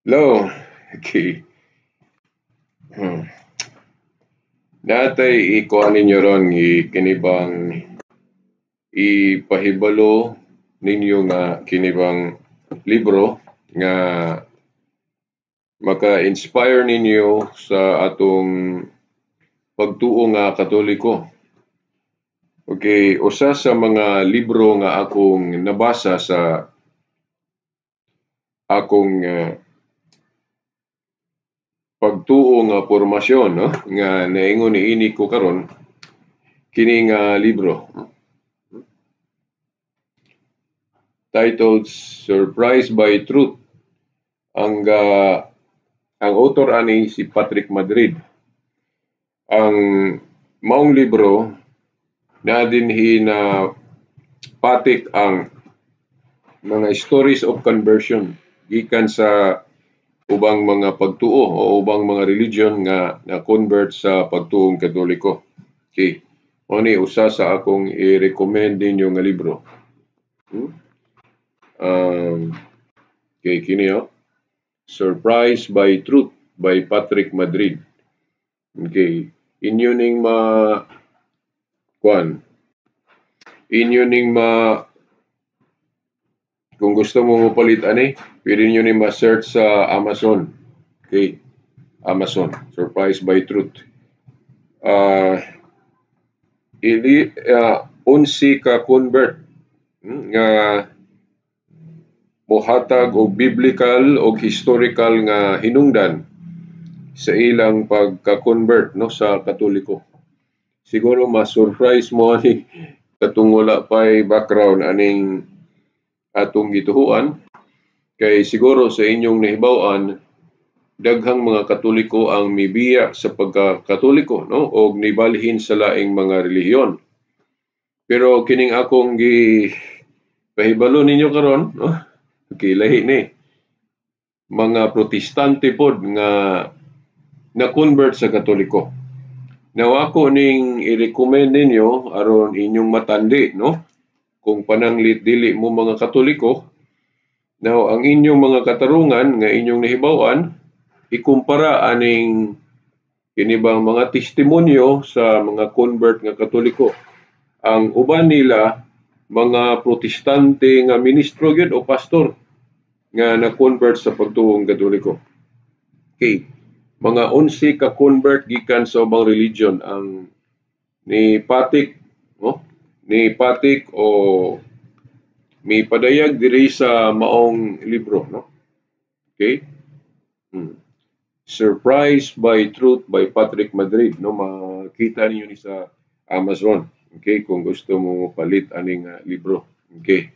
Hello. Okay. Natay ikuan ninyo ron kini bang ipahibalo ninyo nga kini bang libro nga maka-inspire ninyo sa atong pagtuo nga Katoliko. Okay, usa sa mga libro nga akong nabasa sa akong pagtuo nga formasyon, no, nga naingon niini ko karon kini nga libro titled Surprised by Truth. Ang author ani si Patrick Madrid. Ang maong libro na dinhi na patik ang mga stories of conversion gikan sa ubang mga pagtuo o ubang mga religion nga na-convert sa pagtuong Katoliko. Okay. Mao ni usa sa akong i-recommend ninyo nga libro. Okay, kini oh. Surprised by Truth by Patrick Madrid. Okay. Inyo ning ma kuan. Inyo ning ma kung gusto mo mopalit ani, pwede niyo ni ma-search sa Amazon. Okay. Amazon, Surprised by Truth. Ili 11 ka convert nga mohatag og biblical og historical nga hinungdan sa ilang pagka-convert, no, sa Katoliko. Siguro ma-surprise mo ani katong wala pa'y background aning atong gituhuan kay siguro sa inyong nahibaw-an, daghang mga Katoliko ang mibiya sa pagka-Katoliko, no, og nibalhin sa laing mga relihiyon. Pero kining akong gi pahibalo ninyo karon, no? Okay, lahi ni. Mga Protestante pod nga na-convert sa Katoliko. Now ako ning i-recommend ninyo aron inyong matandi, no? Kung pananglit dili mo mga Katoliko, now ang inyong mga katarungan nga inyong nahibaw-an, ikumpara aning kini bang mga testimonyo sa mga convert nga Katoliko. Ang uban nila mga Protestante nga ministro gyud o pastor nga na-convert sa pagtuong Katoliko. Okay. Mga 11 ka convert gikan sa ubang religion ang ni patik, no? Ni patik o mipadayag diri sa maong libro, no? Okay? Surprised by Truth by Patrick Madrid, no, makita ninyo ni sa Amazon. Okay, kung gusto mo palit aning libro. Okay.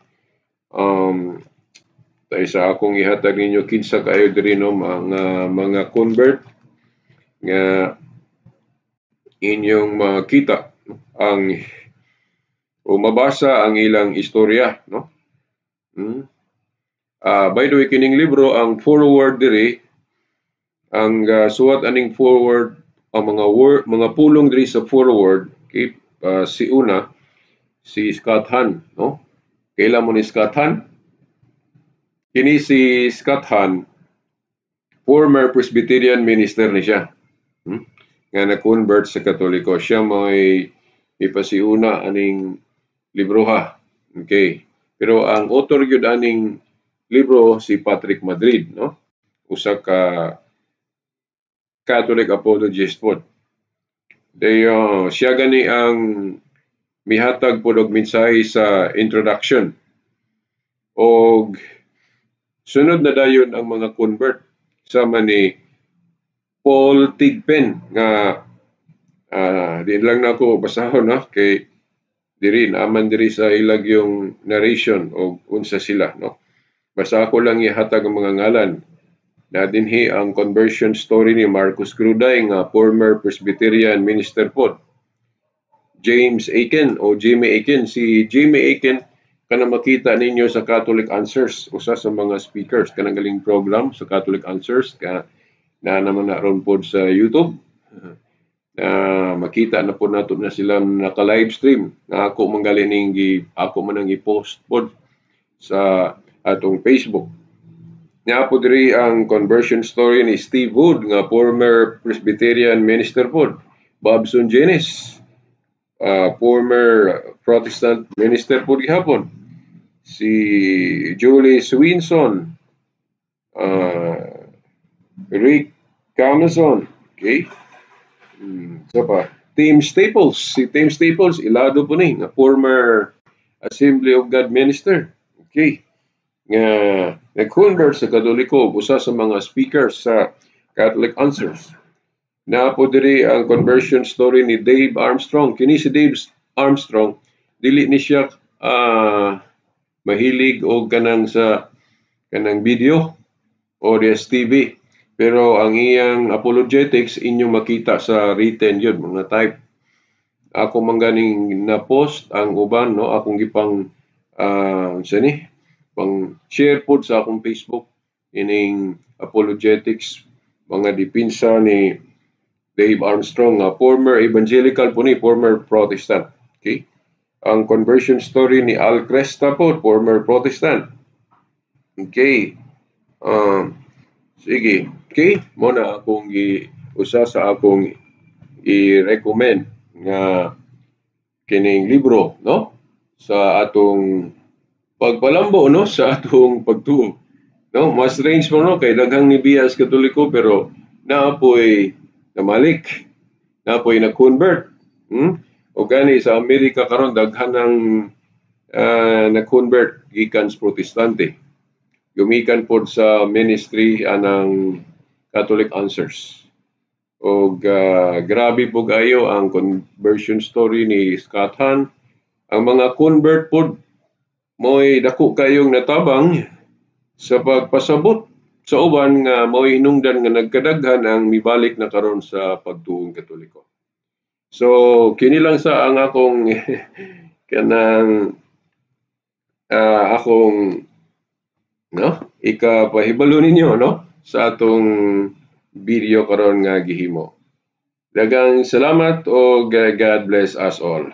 Tayo sa akong ihatag ninyo kinsa kayo diri, no, mga convert nga inyong makita ang o mabasa ang ilang istorya, no? By the way, kining libro, ang foreword diri, ang suwat aning foreword, ang mga word, mga pulong diri sa foreword, okay, si una si Scott Hahn, no? Kaila mo ni Scott Hahn? Kini si Scott Hahn, former Presbyterian minister ni siya. Nga na-convert sa Katoliko. Siya may ipasiuna aning libroha. Okay. Pero ang author gyud aning libro si Patrick Madrid, no? Usa ka Catholic apologist pod. Dayon siya gani ang mihatag pod og mensahe sa introduction. Og sunod na dayon ang mga convert sama ni Paul Thigpen nga di lang nako basahon, no, kay diri naaman diri sa ilag yung narration og unsa sila, no. Basta ako lang ihatag ang mga ngalan na dinhi ang conversion story ni Marcus Grodi nga former Presbyterian minister pod. James Akin o Jimmy Akin. Si Jimmy Akin kana makita ninyo sa Catholic Answers, usa sa mga speakers kanang galing program sa Catholic Answers ka na naman na ron pod sa YouTube. Na makita na po nato na sila naka live stream na ako man gali ning gi ako man ang i-post pod sa atong Facebook. Naa po diri ang conversion story ni Steve Wood nga former Presbyterian minister pod. Babson Jenes, former Protestant minister pod gihapon. Si Julie Swinson, Rick Camason, okay? So pa, Tim Staples, si Tim Staples ilado po ni nga former Assembly of God minister. Okay, nga nag-convert sa Katoliko, usa sa mga speakers sa Catholic Answers. Naa po diri ang conversion story ni Dave Armstrong. Kini si Dave Armstrong, dili ni siya mahilig og kanang sa kanang video o TV. Pero ang iyang apologetics inyong makita sa written yun, mga type. Ako man ganing na-post ang uban, no, akong gipang sa ni pang share pod sa akong Facebook ining apologetics, mga depensa ni Dave Armstrong nga former evangelical po ni, former Protestant. Okay? Ang conversion story ni Al Kresta po, former Protestant. Okay. Sige. Okay, mo na akong usa sa akong i-recommend nga kining libro, no, sa atong pagpalambo, no, sa atong pagtuo, no? Mas strange mo, no, kay daghang ni biya sa Katoliko pero naa poy namalik, naa poy na-convert. O gani sa Amerika karon daghan ng na-convert gikan sa Protestante. Gumikan pod sa ministry anang Catholic Answers. Og grabe po kayo ang conversion story ni Scott Hahn. Ang mga convert pod mo'y dako kayong natabang sa pagpasabot sa uban nga mao'y hinungdan nga nagkadaghan ang mibalik na karon sa pagtuong Katoliko. So kini lang sa ang akong kanang akong, no, ikapahibalo ninyo, no, sa atong video karon nga gihimo. Daghang salamat og God bless us all.